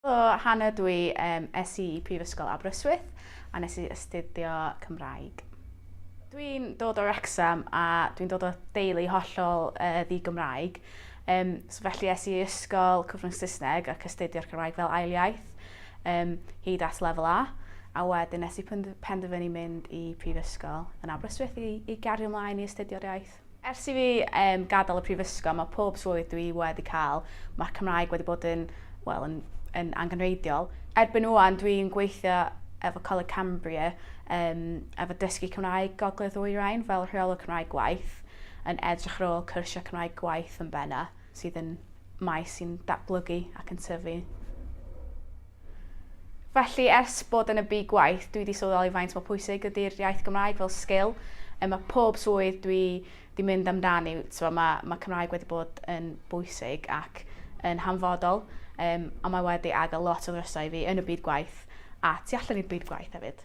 Helo, Hannah dwi, um, es i i Prifysgol Aberystwyth a nes i astudio Cymraeg. Dwi'n dod o Wrexham a dwi'n dod o deulu hollol uh, ddi-Gymraeg. Um, so felly es i ysgol cyfrwng Saesneg ac astudio'r Cymraeg fel ail iaith um, hyd at lefel A. A wedyn nes i penderfynu mynd i Prifysgol yn Aberystwyth i, i gario ymlaen i astudio'r iaith. Ers i fi um, gadael y prifysgol, mae pob swydd dwi wedi cael, mae'r Cymraeg wedi bod yn, well, yn, yn angenrheidiol. Erbyn ŵan, dwi'n gweithio efo Coleg Cambria, um, efo dysgu Cymraeg Gogledd Ddwyrain fel rheolwr Cymraeg gwaith, yn edrych ar ôl cyrsiau Cymraeg gwaith yn benna, sydd yn maes sy'n datblygu ac yn tyfu. Felly, ers bod yn y byd gwaith, dwi wedi sylweddoli faint mor pwysig ydy'r iaith Gymraeg fel sgil. E, mae pob swydd dwi wedi mynd amdani, so mae, mae Cymraeg wedi bod yn bwysig ac yn hanfodol, um, a mae wedi agor lot o ddrysau i fi yn y byd gwaith a tu allan i'r byd gwaith hefyd.